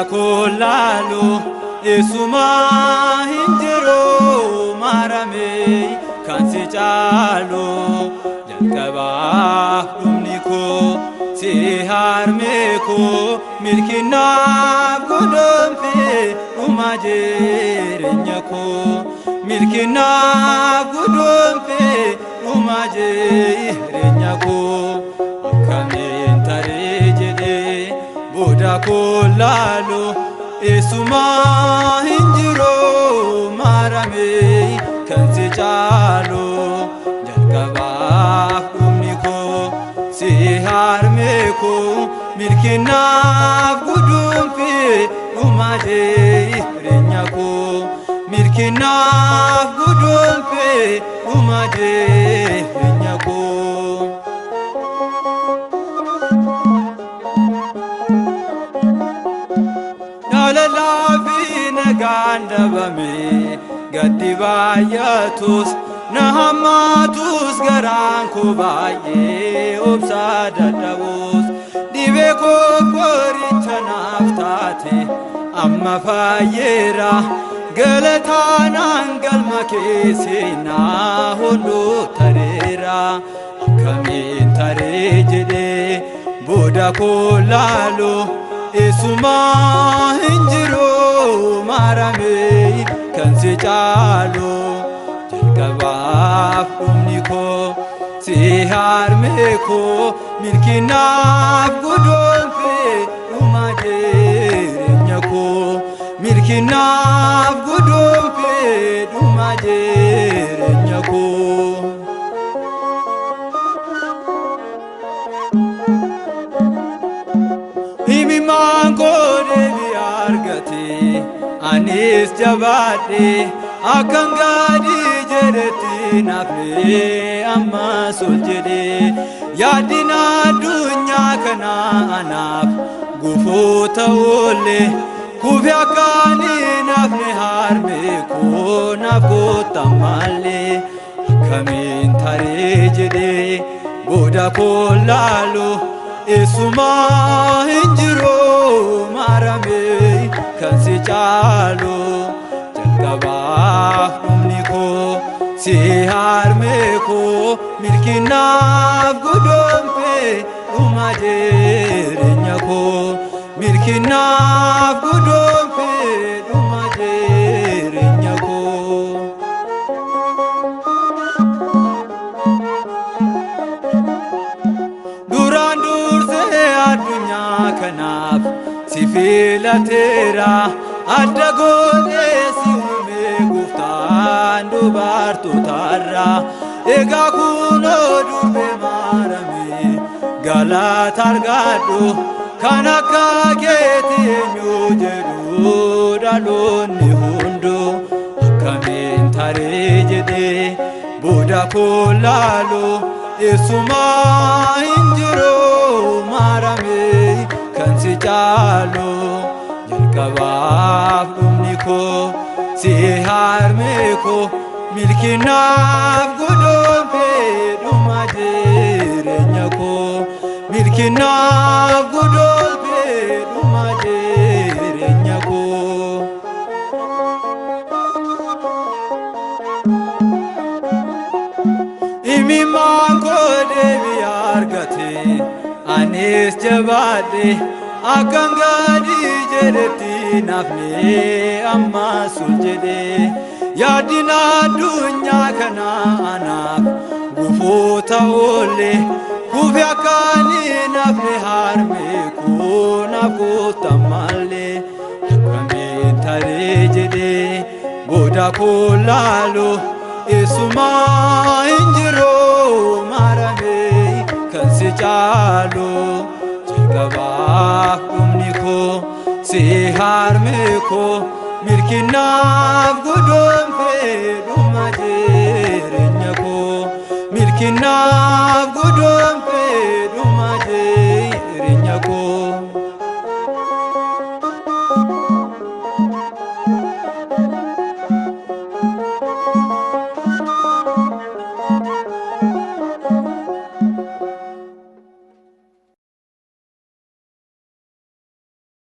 Booda koo laalu eessumaa hin jiru maarame kan si caalu jalqabaaf dhumni koo si harmee koo milkinaaf godhomfee dhuma jireenya koo milkinaaf godhomfee dhuma jireenya koo akkamiin taree jedhee booda koo laalu eessumaa hin jiru maarame kan si caalu jalqabaaf dhumni koo si harmee koo milkinaaf gudunfee dhuma jireenya koo milkinaaf gudunfee dhuma jireenya koo. Jaalalaa fi nagaan dhabame gaddi baay'atus na hammaatus garaan koo baay'ee obsaa dadhabus dhibee koo qoricha naaf taate amma faayyeera galataanaan galma keessinaa hunduu tareera akkamiin taree jedhee booda koo laalu eessumaa hin jiru maarame kan si caalu jalqabaaf dhumni koo si harmee koo milkinaaf godhomfee dhuma jireenya koo milkinaaf godhomfee dhuma jireenya koo. Imimmaan koo deebii argate anis jabaadhe akkan gadi jedhetti naafne ammas ol jedhe yaadina addunyaa kana anaaf gufuu ta'ullee kufi akkaanii naafne harmee koo naaf gootammallee akkamiin taree jedhee booda koo laalu eessumaa hin jiru maarame kan si caalu jalqabaaf dhumni koo si harmee koo milkinaaf godhomfee dhuma jireenya koo milkinaaf godhomfee dhuma jireenya koo. Duraan dursee addunyaa kanaaf si filateera adda godhee si uume gooftaan dubartootarra egaa kunoo durbee maarame galata argadhu kan akka keetii eenyu jedhu dhaloonni hunduu akkamiin taree jedhee booda koo laalu eessumaa hin jiru maarame kan si caalu jalqabaaf dhumni koo si harmee koo milkinaaf godhomfee dhuma jireenya koo milkinaaf godhomfee dhuma jireenya koo. Imimmaan koo deebii argate anis jabaadhe akkan gadi jedhetti naafne ammas ol jedhe yaadina addunyaa kana anaaf gufuu ta'ullee kufi akkaanii naafne harmee koo naaf gootammallee akkamiin taree jedhee booda koo laalu eessumaa hin jiru maarame kan si caalu jalqabaaf dhumni koo si harmee koo milkinaaf godhomfee dhuma jireenya koo milkinaaf.